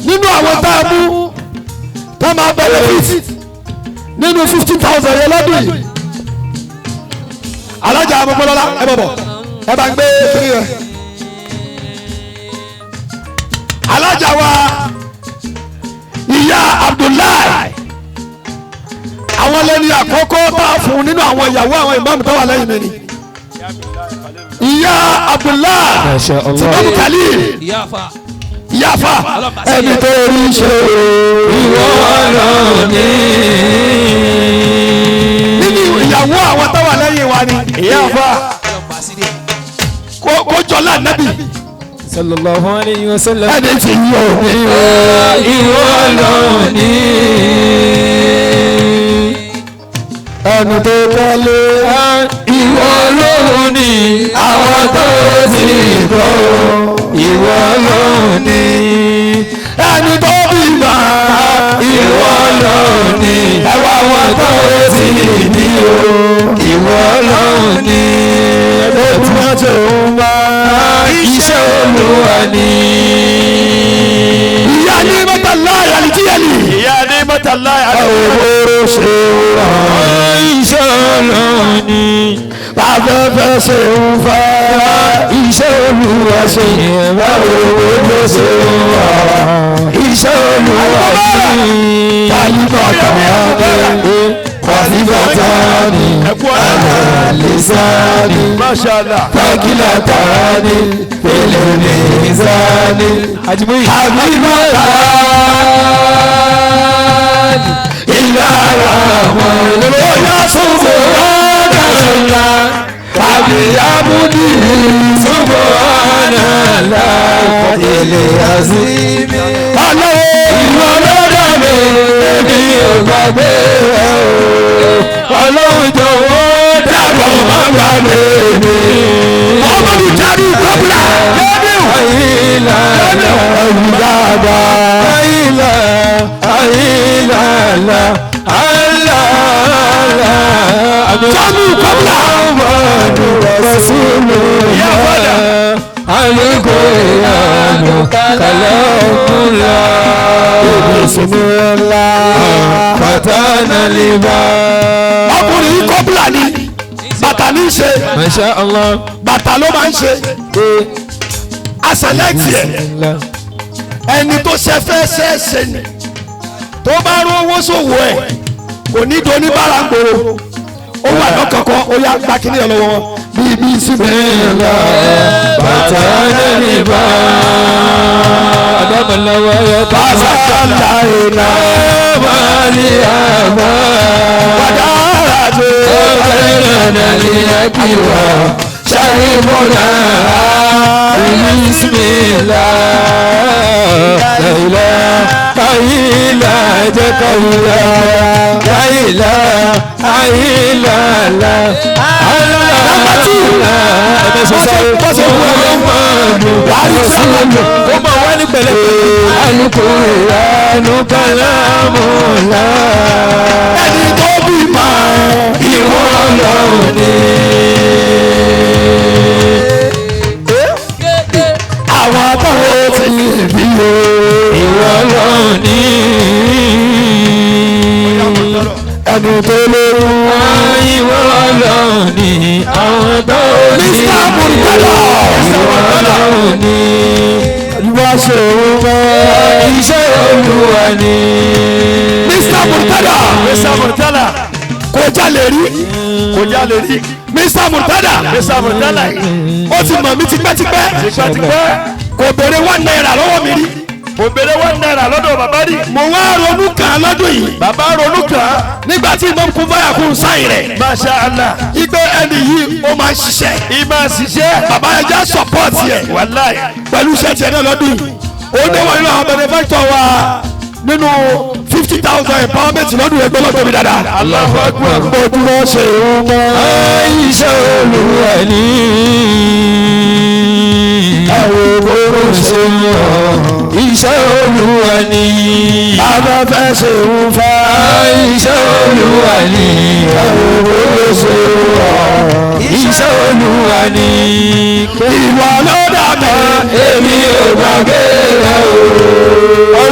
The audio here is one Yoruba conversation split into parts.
Nínú àwọn tá a mú tá a máa benefit nínú 50,000 yẹn lọ́dún yìí. Alájà Amọ̀gbọ́lọ́lá ẹ bọ̀ bọ̀ ẹ bá ń gbé kiri rẹ̀. Alájà wa ìyá Abdullahi àwọn lẹ́ni àkọ́kọ́ tá a fún nínú àwọn ìyàwó àwọn ìmáàmù tó wà lẹ́yìn mi ni. Ìyá Abdullahi tìmọ́mù Khalil Yafa ẹni tó rí ṣe ìwọ lónìí. Nínú ìyàwó àwọn tó wà lẹ́yìn wa ni Yafa kó jọlá nẹ́bì. Sallallahu alayhi wa sallam. Ẹni tí yóò ní ìwọ lónìí. Ẹni tó kọ́lé ìwọ lónìí. Àwọn tó ti kọ́ ìwọ lónìí. Ẹni tó bímọ ìwọ lónìí. Ẹwà wọn tó ti ní o ìwọ lónìí. Ẹni tó ti ń wá iṣẹ́ Olúwa ni. Ìyá ní mọ́tàlá àlìjíyàlì. Ìyá ní mọ́tàlá àlìjíyàlì. Ọ̀rọ̀ ṣe wà. Iṣẹ́ Olúwa ni. Afẹ́fẹ́ ṣe ń fẹ́. Iṣẹ́ Olúwa ṣe báwo ló ṣe ń wà. Iṣẹ́ Olúwa ni. Kálíbà tani. Kálíbà tani. Alalisani. Mashallah. Fakila tani. Filimizani. Hajimuyi. Kálíbà tani. Ìlànà àwọn Olóyè sọ̀rọ̀ ọ̀dàlá. Àbí abúdí subhanallah ilé azimi. Ọlọ́wọ́. Ìwọ ló dá mi, èmi ò gbàgbé ẹ o. Ọlọ́run jọ̀wọ́ dábọ̀ má gbàgbé mi. Muhammadu Jamiu Kọ́bùlà. Àyìnlá Ẹ̀wù dáadáa. àyìnlá àyìnlá àlá àlá. Jamiu Kọ́bùlà. Muhammadu Rasulullah. Al-Qur'anu kalamullah. Bismillah. Fatana liba. Ọkùnrin yìí kọ́bùlà ni. Bàtà ní í ṣe. Masha Allah. Bàtà ló máa ń ṣe. Asẹ̀lẹ́tì ẹ̀. Ẹni tó ṣe fẹ́ ṣe é ṣe ni. Tó bá rówó ṣòwò ẹ̀ kò ní do oníbàárà gbòòrò. Ó wà lọ́kọ̀ọ̀kan ó yá gba kíní ẹ̀ lọ́wọ́ wọn. Bíi bíi síbi. Fatana liba. Adamalawa ya Pàṣẹ ìlà. Mali ama. Wàdàrà tó. Ọ̀rẹ́rẹ́nà liyakiwa. Sharibuna. Bismillah. La ilaha illa jẹ́kọ̀ọ́lá. La ilaha illallah. Allah. Muhammadu Rasulullah. Ó máa wá ní pẹ̀lẹ́pẹ̀lẹ́. Al-Qur'anu kalamullah. Ẹni tó bímọ. Ìwọ lónìí. Àwọn tó ti bí o. Ìwọ lónìí. Ẹni tó lóyún. Ìwọ lónìí. Àwọn tó ti Mr. Murtala. Ìwọ lónìí. Ìwọ ṣe ń fẹ́. Iṣẹ́ Olúwa ni. Mr. Murtala. Mr. Murtala. Kò jalè rí. Kò jalè rí. Mr. Murtala. Mr. Murtala yìí. Ó ti mọ̀ mí tipẹ́tipẹ́. Tipẹ́tipẹ́. Kò béèrè ₦1 lọ́wọ́ mi rí. Kò béèrè ₦1 lọ́dọ̀ bàbá rí. Mo wá ronú kàn án lọ́dún yìí. Bàbá ronú kàn án. Nígbà tí Imam Kufaya kún sáyìn rẹ̀. Masha Allah. Igbe ẹni yìí ó máa ń ṣiṣẹ́. Ìmọ̀ ṣiṣẹ́. Bàbá yẹn jẹ́ sọ̀pọ̀tì ẹ̀. Wàláì. Pẹ̀lú iṣẹ́ tiẹ̀ náà lọ́dún yìí. Ó ní wà nínú àwọn benefactor wa nínú 50,000 empowerment lọ́dún ẹgbẹ́ lọ́dún mi dáadáa. Allahu Akbar. Mo dúró ṣe ń mọ́. Iṣẹ́ Olúwa ni. Ẹ̀wọ̀n oró ṣe ń mọ́. Iṣẹ́ Olúwa ni. Afẹ́fẹ́ ṣe ń fẹ́. Iṣẹ́ Olúwa ni. Ẹ̀wọ̀n oró ṣe ń mọ́. Iṣẹ́ Olúwa ni. Ìwọ ló dà mí. Èmi ò gbàgbé rẹ o.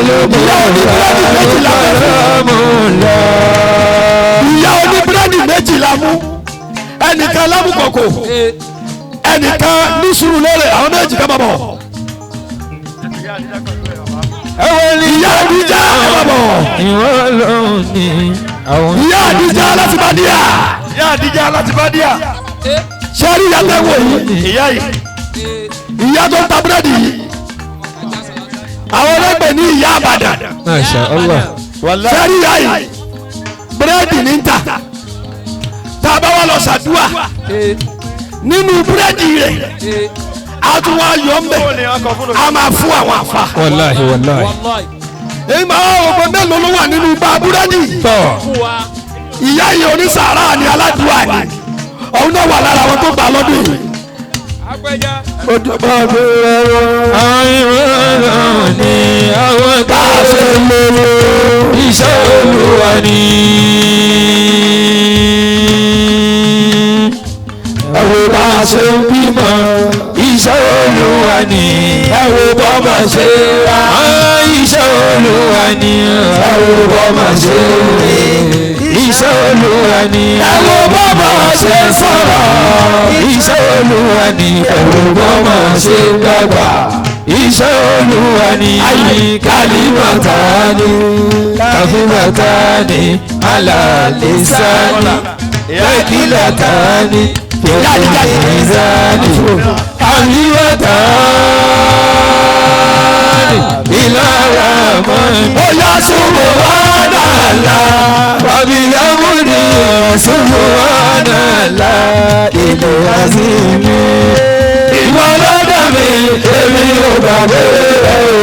Ìyá oníbúrẹ́dì méjìlá mú. Ìyá oníbúrẹ́dì méjìlá mú. Ẹnìkan lámùkọ̀kọ̀, ẹnìkan ní Sùúrùlérè, àwọn méjì ká máa bọ̀. Ìyá Àdìjà ẹ máa bọ̀. Ìyá Àdìjà láti bá díà. Ìyá Àdìjà láti bá díà. Ṣé rí ìyá tẹ́wọ̀ yìí? Ìyá yìí. Ìyá tó ń ta búrẹ́dì yìí. Àwọn ọlọ́gbẹ̀ ní ìyá Àbàdàn. Masha Allah. Ṣé rí ìyá yìí? Búrẹ́dì ní ń tà. Tá a bá wà lọ ṣàdúà nínú búrẹ́dì rẹ̀, a tún wá yọ ń bẹ̀, a máa fún àwọn àfa. Wàláhi wàláhi. Èyí máa wọ pé mélòó ló wà nínú bá búrẹ́dì. Tọ́. Ìyá yìí onísàárà ni, aládùúrà ni, òun náà wà lára àwọn tó gbà lọ́dún yìí. Àwọn ni àwọn tá a ṣe lówó iṣẹ́ Olúwa ni. Ẹ wo bá a ṣe ń bímọ iṣẹ́ Olúwa ni. Ẹ wo bọ́mọ ṣe ra iṣẹ́ Olúwa ni. Ẹ wo bọ́mọ ṣe rí iṣẹ́ Olúwa ni. Ẹ wo bọ́mọ ṣe sọ̀rọ̀ iṣẹ́ Olúwa ni. Ẹ wo bọ́mọ ṣe dàgbà iṣẹ́ Olúwa ni. Kalimatani kafimatani alalisani lakilatani fìlàlìzani alimatani ìlara mọ́ni. Ó yá Subhanallah wabihamdi subhanallah ilé azimi. Ìwọ lọ́dọ̀ mi, èmi ò gbàgbé rẹ̀ o.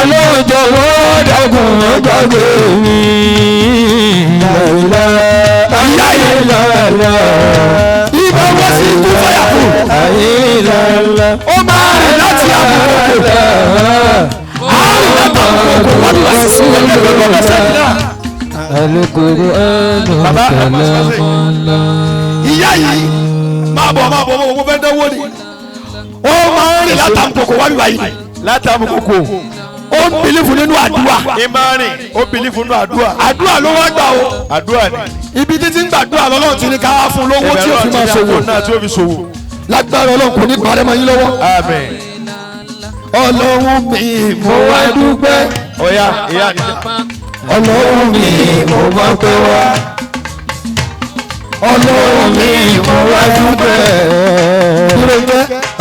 Ọlọ́run jọ̀wọ́ dákun má gbàgbé mi. Ìyá yìí. Ibà wọ́n sì kú fọ́yà kù. Ó máa rìn láti àbùkù. Àrùn láti àbùkù wọ́n ti wá sí Al-Qur'anu kalamullah. Ìyá yìí máa bọ̀ máa bọ̀ mo fẹ́ dánwó ni. Ó máa ń rìn láti àbùkù wá bíbá yìí. Látàmùkòkò. Ó ń bìlífù nínú àdúrà. Ìmárìn ó bìlífù nínú àdúrà. Àdúrà ló wá gbà o. Àdúrà ni. Ibi títí ń gbàdúrà lọ́lọ́run ti ní ká wá fún lówó tí ó fi máa ṣòwò. Náà tí ó fi ṣòwò. Lágbára Ọlọ́run kò ní parẹ́ mọ́ yín lọ́wọ́. Àmín. Ọlọ́run mi mo wá dúpẹ́. Ọ̀ya ìyá Àdìjà. Ọlọ́run mi mo mọ̀ pé wá. Ọlọ́run mi mo wá dúpẹ́.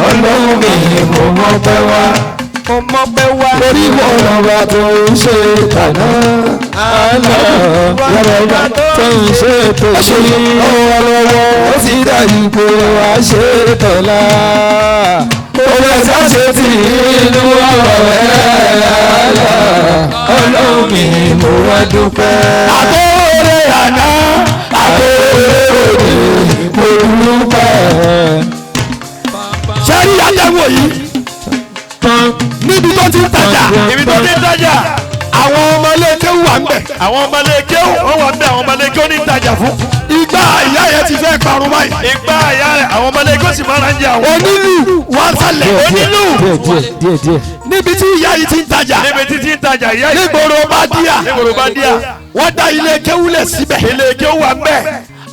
Ọlọ́run mi mo mọ̀ pé wá. Mo mọ̀ pé wá. Torí wọn lọ́ba tó ń ṣe tàná. Àlọ́ lọ́ba tó ń ṣe tòṣì. Lọ́wọ́lọ́wọ́ ó sì dájú pé wàá ṣe tọ̀la. Òwe sáṣe tì inú ọ̀rọ̀ ẹ̀ àlọ́. Ọlọ́run mi mo wá dúpẹ́. Àtòrè àná, Àtòrè òde mo dúpẹ́. Ṣé rí àtẹ̀wò yìí? Níbi tó ti ń tajà. Ibi tó ti ń tajà. Àwọn ọmọ ilé kéwù wà ń bẹ̀. Àwọn ọmọ ilé kéwù wọ́n wà ń bẹ̀, àwọn ọmọ ilé kéwù ní ìtajà fún. Ìgbà ìyá yẹn ti fẹ́ parun báyìí. Ìgbà ìyá rẹ̀ àwọn ọmọ ilé kéwù sì máa ń jẹ àwọn. Onílù wá sálẹ̀. Onílù. Díẹ̀ díẹ̀ díẹ̀ díẹ̀. Níbi tí ìyá yìí ti ń tajà. Níbi tí ti ń tajà ìyá yìí. Nígboro bá díà. Nígboro bá díà. Wọ́n dá ilé kéwù lẹ̀ síbẹ̀. Ilé kéwù wà ń bẹ̀.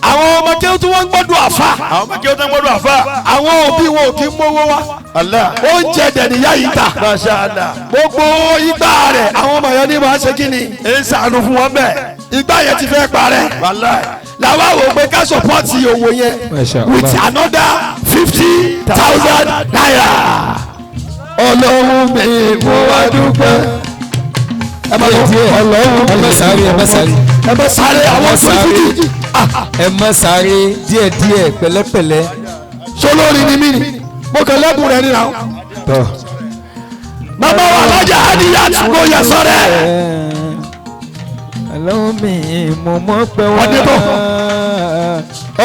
Àwọn ọmọ kéwù tí wọ́n ń gbọ́dọ̀ àfa. Àwọn ọmọ kéwù tó ń gbọ́dọ̀ àfa. Àwọn òbí wọn ò kí ń mówó wá. Allah. Oúnjẹ dẹ̀ níyà yìí tà. Masha Allah. Gbogbo ìgbà rẹ̀ àwọn ọmọ yẹn ní máa ṣe kí ni. Ń ṣàánú fún wọn bẹ́ẹ̀. Ìgbà yẹn ti fẹ́ parẹ́. Wàláì. Làwa wò pé ká sọpọ́ọ̀tì owó yẹn Masha Allah. with another 50,000 naira. Ọlọ́run mi mo wá dúpẹ́. Ẹ má lọ Ọlọ́run mi ẹ má sáré, ẹ má sáré. Ẹ má sáré àwọn sófìdì. Ẹ má sáré díẹ̀ díẹ̀ pẹ̀lẹ́pẹ̀lẹ́. Solórí ni mí ni mo kàn lẹ́bùn rẹ̀ nínú. Tọ́. Bàbá wa alájà Adiyat kò yẹ sọ́rẹ́. Ọlọ́run mi mo mọ̀ pé wá. Ọdẹ bọ̀.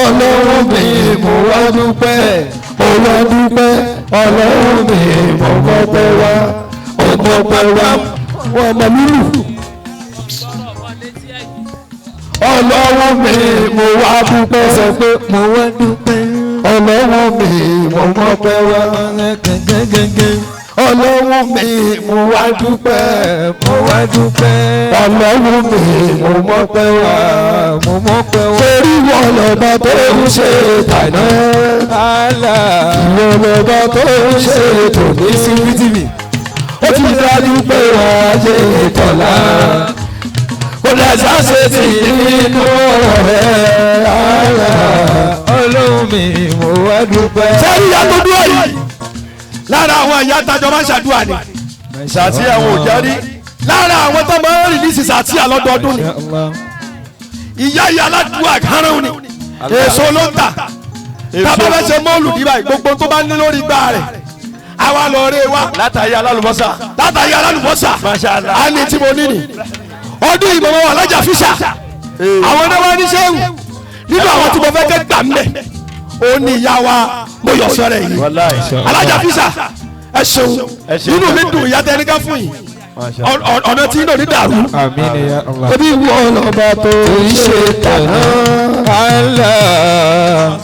Ọlọ́run mi mo wá dúpẹ́. Mo wá dúpẹ́. Ọlọ́run mi mo mọ̀ pé wá. Mo mọ̀ pé wá. Wọ́n mọ lúlù. Ọlọ́run mi mo wá dúpẹ́. Sọ pé mo wá dúpẹ́. Ọlọ́run mi mo mọ̀ pé wá. Gẹ́gẹ́gẹ́gẹ́. Ọlọ́run mi mo wá dúpẹ́, mo wá dúpẹ́. Ọlọ́run mi mo mọ́pẹ́ wá, mo mọ́pẹ́ wá. Torí wọ́n lọ́ba tó ń ṣe tàná, ìwọ lọ́ba tó ń ṣe tòní. CCTV. Ó ti dájú pé wàá ṣe tọ̀la, kò lè ṣàṣe tì nínú ọ̀rọ̀ rẹ̀. Ọlọ́run mi mo wá dúpẹ́. Ṣé ìyá tó dúró yìí lára àwọn ìyá tajọ máa ń ṣàdúrà ni? Sàtí àwọn òjárí. Lára àwọn tó máa ń rìlíìsì sàtí àlọ́dọọdún ni. Ìyá ìyá aládùúgbò àkàrùn ni. Èso ló ń tà. Tábà bá ṣe mọ́ọ̀lù ní báyìí, gbogbo tó bá ní lórí igbá rẹ̀, àwa lọ rẹ wa. Látàyé alálùbọ́sà. Látàyé alálùbọ́sà. Masha Allah. A ní tí mo ní ni. Ọdún yìí mọ̀mọ́ wà lájà fíṣà. Àwọn náà wá ní sẹ́wù. Nínú àwọn tí mo fẹ́ kẹ́ gbà mẹ́, ó ní ìyá wa mo yọ̀ sọ́rẹ̀ yìí. Alájà fíṣà, ẹ ṣeun. Inú mi dùn ìyá tẹ ẹnìkan fún yìí. Ọ̀nà tí inú mi dàrú. Àmín ya Allah. Ebi wọ ọlọ́ba tó ń ṣe tàná. Allah.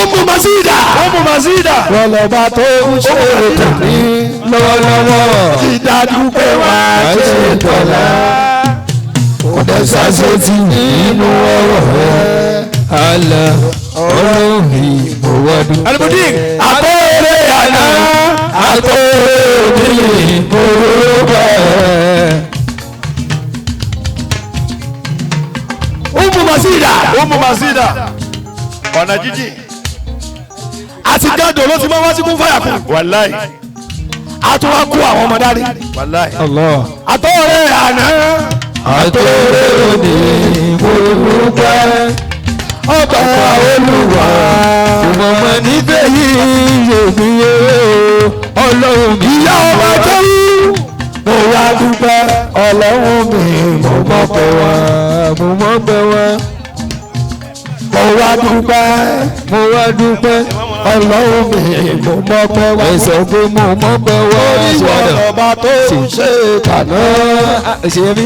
Umu Mazida. Umu Mazida. Ọlọ́ba tó ń ṣe tòní lọ́wọ́lọ́wọ́. Ti dájú pé wá ṣe tọ̀la. Kò dẹ̀ ṣàṣe ti nínú ọ̀rọ̀ rẹ̀. Allah. Ọlọ́run mi mo wá dúpẹ́. Alimudir. Àtọ́rẹ́ àná, àtọ́rẹ́ òní, mo dúpẹ́. Umu Mazida. Umu Mazida. Ọ̀nà jíjìn. Àti gádùn ló ti máa wá sí kún fàyà kù. Wàláì. A tún wá kó àwọn ọmọ dání. Wàláì. Allah. Àtọ́rẹ́ àná, Àtọ́rẹ́ òní mo dúpẹ́. ọba Olúwa. Ìmọ̀mọ̀ nífẹ̀ẹ́ yìí yòókùyé Ọlọ́run mi. Ìyá ọba jẹ́wú. Mo wá dúpẹ́ Ọlọ́run mi mo mọ́pẹ́ wá. Mo mọ́pẹ́ wá. Mo wá dúpẹ́. Mo wá dúpẹ́. Ọlọ́run mi mo mọ́pẹ́ wá. Ẹ sọ pé mo mọ́pẹ́ wá. Ìwọ lọ́ba tó ń ṣe tàná. Ṣé mi?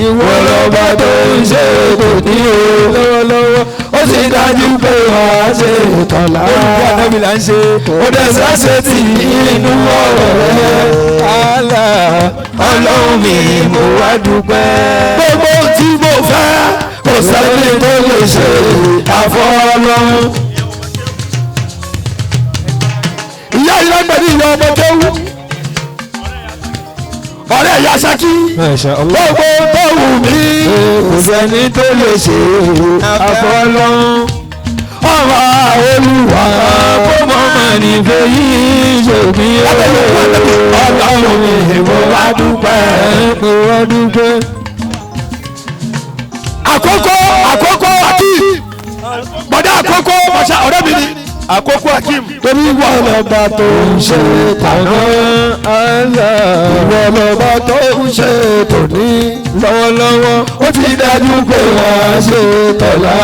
Ìwọ lọ́ba tó ń ṣe tòní o. Lọ́wọ́lọ́wọ́. Ó sì dájú pé wàá ṣe tọ̀la. Olùkọ́ ànábì là ń ṣe. Ó dẹ̀ sáṣe tì inú ọ̀rọ̀ rẹ̀. Allah. Ọlọ́run mi mo wá dúpẹ́. Gbogbo tí mo fẹ́ kò sẹ́ni tó lè ṣe àfọlọ́run. Ìyá yìí lọ́gbẹ̀ẹ́ ní ìyá ọmọ kéwú. Ọ̀rẹ́ ìyá Ṣakí. Masha Allah. Gbogbo tó wù mí. Kò sẹ́ni tó lè ṣe àfọlọ́run. Ọ̀rọ̀ Olúwa. Kó mọ̀mọ́ nífẹ̀ẹ́ yìí ṣòbí. Ọlọ́run mi mo wá dúpẹ́. Mo wá dúpẹ́. Àkókò àkókò Akeem. Bọ̀dá àkókò ọ̀ṣà ọ̀rẹ́ mi ni. Àkókò Akeem. Torí ìwọ lọ́ba tó ń ṣe tàná. Allah. Ìwọ lọ́ba tó ń ṣe tòní. Lọ́wọ́lọ́wọ́. Ó ti dájú pé wàá ṣe tọ̀la.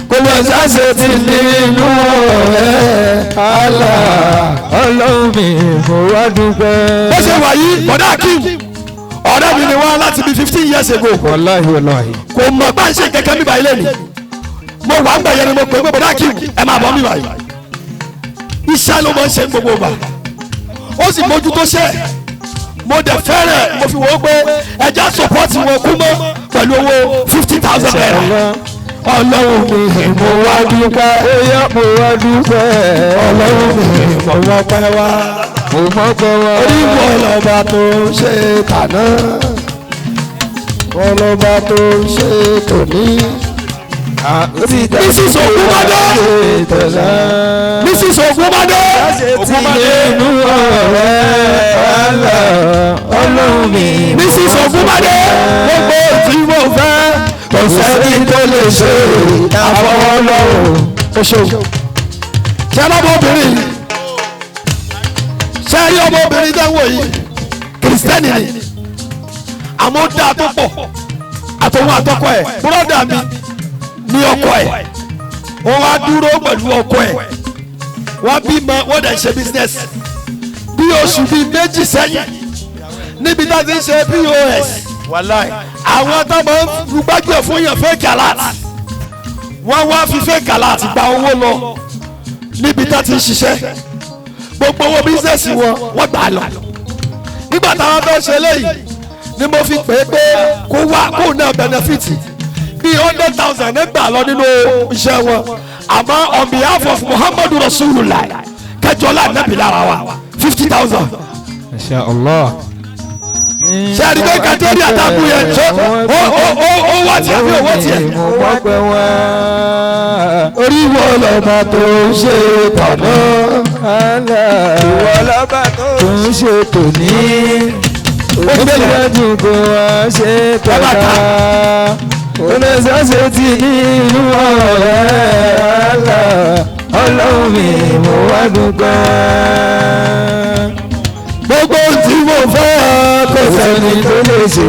Kò lọ sáṣe ti nínú ọ̀rẹ́ Allah. Ọlọ́run mi mo wá dúpẹ́. Bó ṣe wà yìí, bọ̀dá Akeem, ọ̀rẹ́ mi ni wọ́n láti bí 15 years ago. Wàláhì wàláhì. Kò mọ̀ bá ń ṣe kẹ̀kẹ́ mi báyìí lẹ́nu. Mo wà ń bẹ̀ yẹn ni mo pè é pé bọ̀dá Akeem ẹ máa bọ̀ mi báyìí. Iṣẹ́ ló máa ń ṣe gbogbo ìgbà. Ó sì mójútó ṣẹ́. Mo dẹ̀ fẹ́rẹ̀ mo fi wò ó pé ẹja sọpọ́tì wọn kú mọ́ pẹ̀lú owó 50,000 naira. Ọlọ́run mi mo wá dúpẹ́. Ó yá mo wá dúpẹ́. Ọlọ́run mi mo mọ́pẹ́ wá. Mo mọ́pẹ́ wá. Oríwọ̀ lọ́ba tó ń ṣe tàná. Ọlọ́ba tó ń ṣe tòní. Mrs. Ogunmade. Mrs. Ogunmade. Ogunmade. Inú ọ̀rẹ́ Allah. Ọlọ́run mi. Mrs. Ogunmade. Gbogbo tí mo fẹ́ kò sẹ́ni tó lè ṣe àfọwọ́lọ́run. O ṣeun. Ṣé ọmọbìnrin yìí? Ṣé rí ọmọbìnrin dáwọ̀ yìí? Kìrìsìtẹ́nì ni. Àmọ́ ó dáa tó pọ̀. Àtòun àtọkọ ẹ̀. Búrọ́dà mi ní ọkọ ẹ̀. Wọ́n wá dúró pẹ̀lú ọkọ ẹ̀. Wọ́n bímọ, wọ́n dẹ̀ ṣe business. Bí oṣù bíi méjì sẹ́yìn níbi tá a ti ń ṣe POS. Wàláì. Àwọn tó máa ń gbájú ẹ̀ fún yàn fake alert. Wọ́n wá fi fake alert gba owó lọ níbi tá a ti ń ṣiṣẹ́. Gbogbo owó business wọn wọ́n gbà lọ. Nígbà táwọn fẹ́ ṣe léyìí ni mo fi pè é pé kó wá kó náà benefit bíi 100,000 nígbà lọ nínú iṣẹ́ wọn, àmọ́ on behalf of Muhammadu Rasulullah kẹjọlá nàbì lára wa 50,000. Masha Allah. Ṣé ẹni pé kàtẹ́rì àtàkùn yẹn ṣé ó wá tiẹ̀ bí owó tiẹ̀. Mo wá pẹ́ wá. Orí wo lọ́ba tó ń ṣe tọ̀nà. Ìwọ lọ́ba tó ń ṣe tòní. Ó ti bẹ̀rẹ̀. Ó ti kó wá ṣe tọ̀la. Olùsọ́sẹ̀ ti ní inú ọ̀rẹ́ àlá. Ọlọ́run mi mo wá dúpẹ́. Gbogbo tí mo fẹ́ kò Kò sẹ́ni sẹ́ni tó lè ṣe.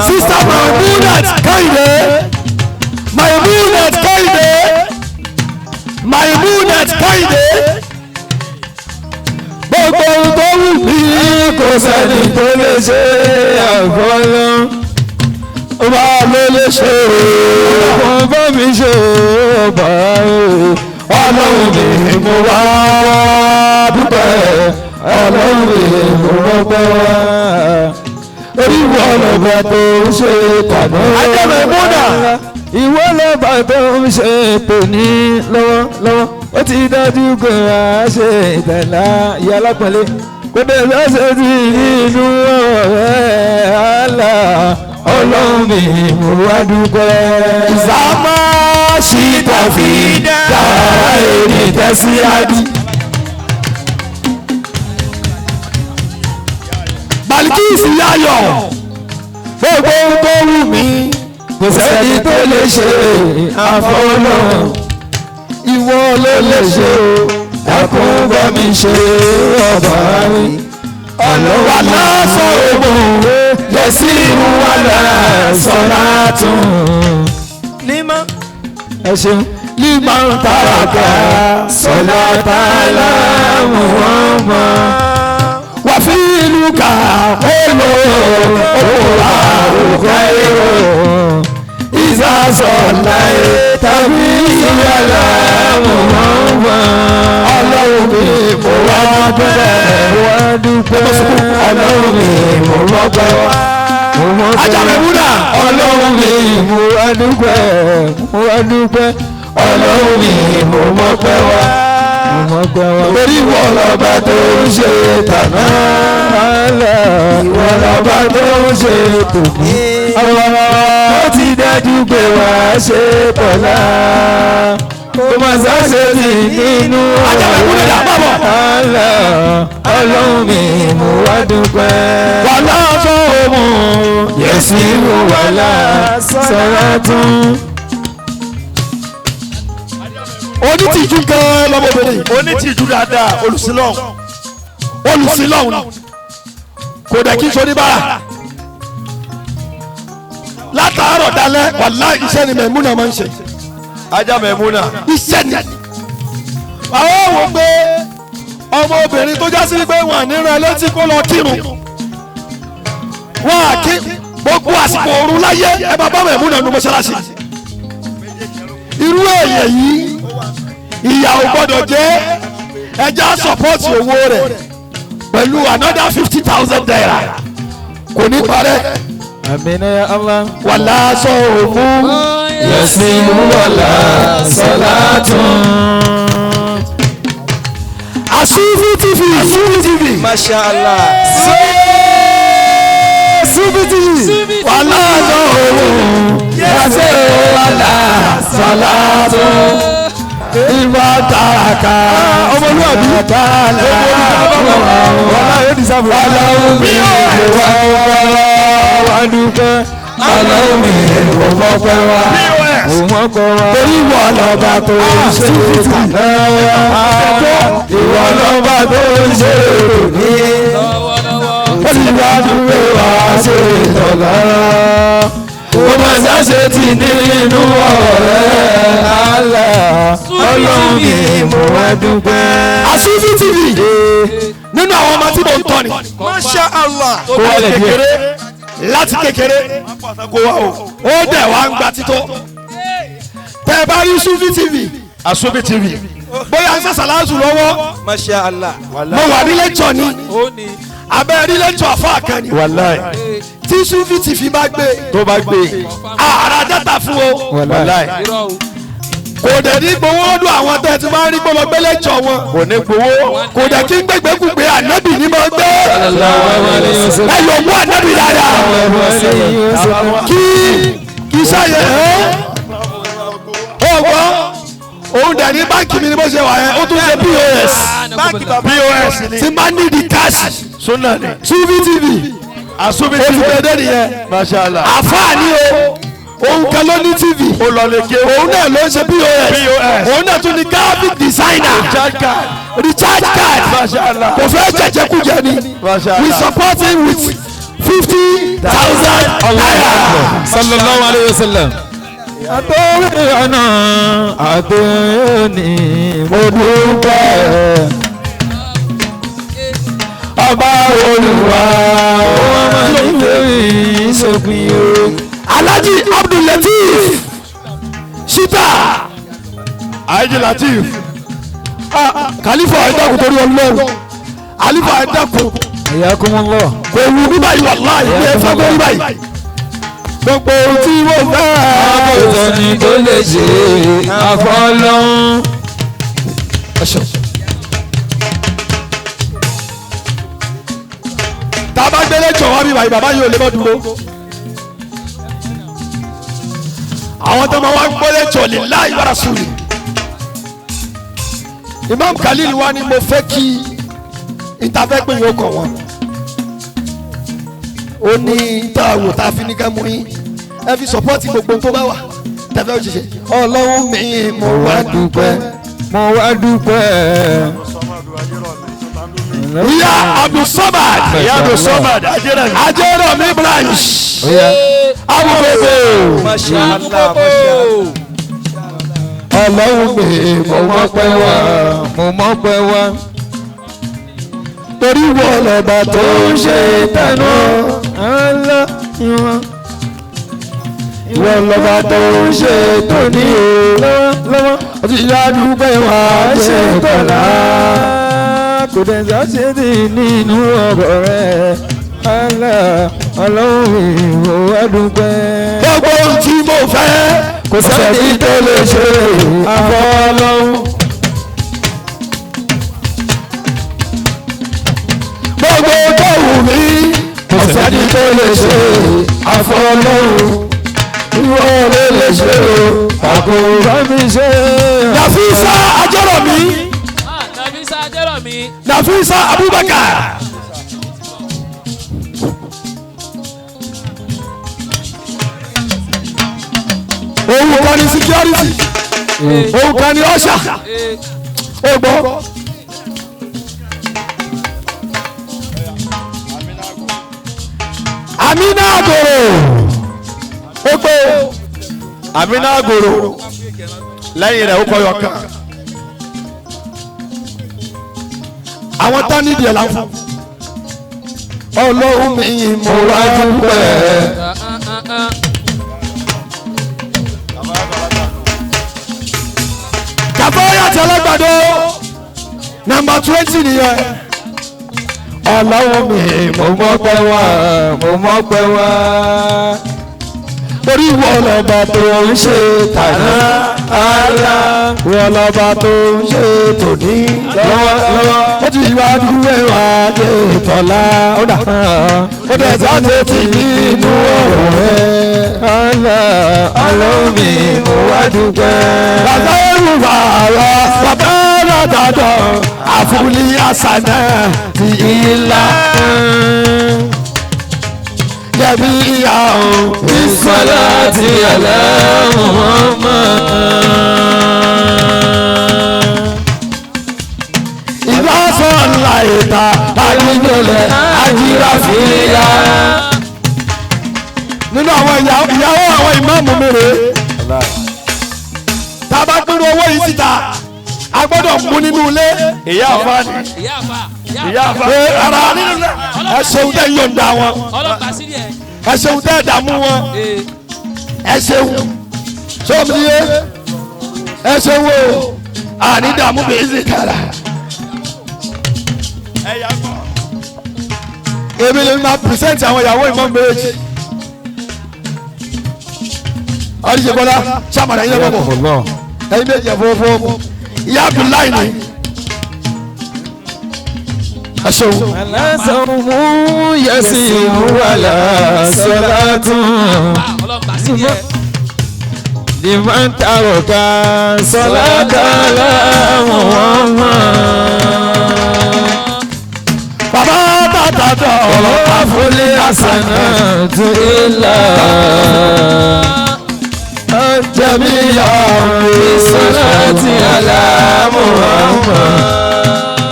Sista Maimunat Kehinde, Maimunat Kehinde, Maimunat Kehinde, gbogbo ohun tó wù mí Kò sẹ́ni tó lè ṣe àfọlọ́. wà ló lè ṣe. Wọ́n bá mi ṣe ọba o. Ọlọ́run mi mo wá dúpẹ́, Ọlọ́run mi mo rọ́pẹ́ wá. Orí Ìwọ lọ́ba tó ń ṣe tàná. Ajá Maimuna. Ìwọ lọ́ba tó ń ṣe tòní lọ́wọ́lọ́wọ́. Ó ti dájú pé wá ṣe ìtẹ̀lá ìyá alápọ̀nlé. Kò dé lọ́sẹ̀ tí nínú ọ̀rẹ́ àlá. Ọlọ́run mi mo wá dúpẹ́. Ìsámá ṣìtàfi dára èdè tẹ̀síwájú. Balikisi yayọ̀, gbogbo ohun tó wù mí Kò sẹ́ni tó lè ṣe àfọlọ́. ìwọ ló lè ṣe o. Dákun bá mi ṣe ọba mi. Wà lásán ògùn Yẹ̀sí wà lásán látún. Ẹ ṣeun. Lima ń taraka Sọlá tààlà Muhammad. wà fi ìlú kà ó lò ó wà òkè èrò Ìsásọ̀lá tàbí ìyàlá Muhammad. Ọlọ́run mi mo wá dúpẹ́. Wá dúpẹ́. Ọlọ́run mi mo rọ́pẹ́ wá. Ajá Maimuna. Ọlọ́run mi mo wá dúpẹ́. Mo wá dúpẹ́. Ọlọ́run mi mo mọ́pẹ́ wá. Mo mọ́pẹ́ wá. Torí ìwọ lọ́ba tó ń ṣe tàná. Ìwọ lọ́ba tó ń ṣe tòní. Ó ti dájú pé wá ṣe tọ̀la. Kò mà sáṣe tì nínú Ajá Maimuna dà bá bọ̀. Ọlọ́run mi mo wá dúpẹ́. Wà lásán ògùn Yẹ̀sí wà lásán tún. Onítìjú gan lọ́mọbìnrin Onítìjú dáadáa, olùsílọ̀. Olùsílọ́hún kò dẹ̀ kí n sọ oníbàárà látàárọ̀ dalẹ́. Wàláhì, iṣẹ́ ni Maimuna máa ń ṣe. Ajá Maimuna. Iṣẹ́ ni. Àwọn wò pé ọmọbìnrin tó já sí wípé wọn à ní ran létí kó lọ kírun, wọn à kí gbogbo àsìkò òru láyé ẹ bá bá Maimuna nu mọ́ṣáláṣí. Irú èèyàn yìí, ìyà ò gbọ́dọ̀ jẹ́. Ẹja support owó rẹ̀ pẹ̀lú another ₦50,000, kò ní parẹ́. Àmín ya Allah. Wàlá sọ òmù Yẹ̀sí wà lásán tún. Asufi TV, Asufi TV. Masha Allah. Sufi TV, wàlá sọ òmù yẹsẹ wàlá sọlá tó ìwà tààkà Ọmọlúwàbí. Wàlá yóò di sáfù. Wàlá omi Wà wá dúpẹ́. Ọlọ́run mi ò mọ́pẹ́ wá. Ò mọ́pẹ́ wá. Torí ìwọ lọ́ba tó ń ṣe tàná. Ìwọ lọ́ba tó ń ṣe òní. Ó sì wá dúró Wá ṣe tọ̀lá. Ó máa ṣàṣe tì nínú ọ̀rẹ́ àlá. Ọlọ́run mi mo wá dúpẹ́. Asufi TV, nínú àwọn ọmọ tí mo ń tọ́ ni. Masha Allah. Kó wálẹ̀ díẹ̀. Láti kékeré Kó wá o. ó dẹ̀ wá ń gba títọ́. Tẹ́ ẹ bá rí Sufi TV, Asufi TV. Bóyá ń sàṣàlásù lọ́wọ́. Masha Allah. Mo wà ní lẹ́tọ̀ ni. Abẹ́ rí lẹ́tọ̀ àfáà kan ni. Wàláì. Tí Sufi TV bá gbé. Tó bá gbé. Àrà dátà fún o. Wàláì. Kò dẹ̀ ní gbowó lọ́dọ̀ àwọn tẹ́ ti máa ń rí gbọ́mọ gbé lẹ́tọ̀ wọn. Kò ní gbowó. Kò dẹ̀ kí ń gbégbé kú pé ànábì ní máa gbé. Ẹ yọ̀ mú ànábì dáadáa. Kí iṣẹ́ yẹn ó gbọ́. Òun dẹ̀ ní báńkì mi ni bó ṣe wà yẹn, ó tún ṣe POS. POS ni. Tí máa ní di cash. Sunna ni. Sufi TV. Asubi Ó ti TV. bẹ̀rẹ̀ nìyẹn. Masha Allah. Àfáà ni o. Òun kan ló ní TV. Ó lọ lè ké. Òun náà ló ń ṣe POS. POS. Òun náà tún ní graphic designer. Recharge card. Recharge card. Masha Allah. Kò fẹ́ jẹjẹkújẹ ni. Masha We Allah. support him with 50,000 naira. Sallallahu alayhi wa sallam. Àtòrí ọ̀nà àtòní mo dúpẹ́. Ọba Olúwa wọ́n máa ń lórí ìṣòpin o. Alhaji Abdul Lateef Shita. Aji Lateef. Khalifa ẹ̀dàkùn torí Ọlọ́run. Khalifa ẹ̀dàkùn. Hayyakumullah. Kò wù mí báyìí wàláhì ní ẹ̀fọ́ kò rí báyìí. Gbogbo ohun tí mo fẹ́. Àbòtọ́ ni tó lè ṣe àfọlọ́hún. Tá a bá gbélé jọ̀ wá bí báyìí bàbá yóò lè mọ́ dúró. Àwọn tó máa wá gbélé jọ̀ lillahi wa rasuli. Imam Khalil wa ni mo fẹ́ kí ìtafẹ́ pé yóò kọ̀ wọ́n. Ó ní tá a wò tá a fi ní ká mú yín. Ẹ fi sọpọ́ọ̀tì gbogbo tó bá wà. Tẹ̀fẹ́ òṣìṣẹ́. Ọlọ́run mi mo wá dúpẹ́. Mo wá dúpẹ́. Ìyá Abdulsamad. Ìyá Abdulsamad Ajẹ́rọ̀mí. Ajẹ́rọ̀mí branch. Amúgbògbò. Masha Allah. Masha Allah. Ọlọ́run mi mo Mo mọ́pẹ́ wá. Mo mọ́pẹ́ wá. Torí wọ́n lọ́ba tó ń ṣe tẹ̀nà. Allah ìwọ̀n. Ìwọ lọ́ba tó ń ṣe tòní o. Lọ́wọ́. Ó ti yá dúpẹ́ wá ṣe tọ̀la. Kò dẹ̀ sá ṣe dì nínú ọ̀rọ̀ rẹ̀. Allah Ọlọ́run ìwò wá dúpẹ́. Gbogbo ohun tí mo fẹ́ kò sẹ́ni tó lè ṣe Àfọlọ́hún. Gbogbo tó wù mí kò sẹ́ni tó lè ṣe àfọlọ́hún. Ìwọ ló lè ṣe o. Àkóbá mi ṣe. Nàfísà Ajẹ́rọ̀mí. Nàfísà Ajẹ́rọ̀mí. Nàfísà Abubakar. Òun kan ní security. Òun kan ní ọ̀ṣà. Ó gbọ́. Amina Agoro. Ó gbọ́. Amina Agoro. Lẹ́yìn rẹ̀ ó kọ́ yọ kan. Àwọn tán nídìí ẹ̀ láǹfà. Ọlọ́run mi mo wá dúpẹ́. Kàfáyà tí alágbàdo nàmbà 20 nìyẹn. Ọlọ́run mi mo Mo mọ́pẹ́ wá. Mo mọ́pẹ́ wá. torí ìwọ lọ́ba tó ń ṣe tàná. Allah Ìwọ lọ́ba tó ń ṣe tòní. lọ́wọ́ lọ́wọ́. Ó ti wá dúpẹ́ wá dé tọ́lá. Ó dà ó dẹ̀ sáté tì nínú ọ̀rọ̀ rẹ̀. Allah Ọlọ́run mi mo wá dúpẹ́. Bàbá olùbàrà bàbá ràdàdàn àfúlí àṣànà ti ìlà. Jẹ̀bi ìyá o. Ìsọ̀láti ala Muhammad. Ìbásọ̀lá ìta àdìjọlẹ̀ àjìrà fìlà. Nínú àwọn ìyàwó àwọn ìmáàmù mi rèé. Tá a bá pín owó yìí síta, a gbọ́dọ̀ mú nínú ilé. Ìyá àfa ni. Ìyá àfà. Ìyá àfa. Pé ara ẹ ṣeun tẹ́ yọ̀ǹda wọn. Ọlọ́pàá sílẹ̀. Ẹ ṣeun tẹ́ dààmú wọn. Ẹ ṣeun. Sọ́ọ̀mù yé. Ẹ ṣeun o. Àní dààmú bèé ṣe tààrà. Èmi lè máa pìrìsẹ́ǹtì àwọn ìyàwó ìmọ̀ méjì. Àdìsẹ́kọ́lá sàmàlà yín lọ́wọ́ ẹ̀yin méjì ẹ̀ fọwọ́fọwọ́ ìyá Abdullahi ni. Ẹ ṣeun. Aláṣọmú yẹsì wàlà sọlátún. Liman taraka sọlátà láwọn. Bàbá bàtà dọ̀ Ọ̀rọ̀ àfọlé àṣànà tó ilà. Jẹ̀mí ìsọláàtì àlá Muhammad.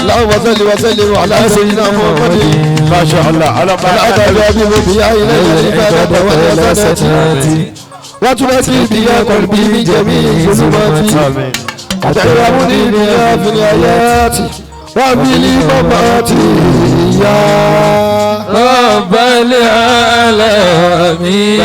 اللهم صل وسلم على سيدنا محمد. ما شاء الله. الأدب بها إليه العبادة والحسنات وتنسي بها قلبي من جميع ظلماتي وتعلمني بها في الآيات وفي الممات يا رب العالمين.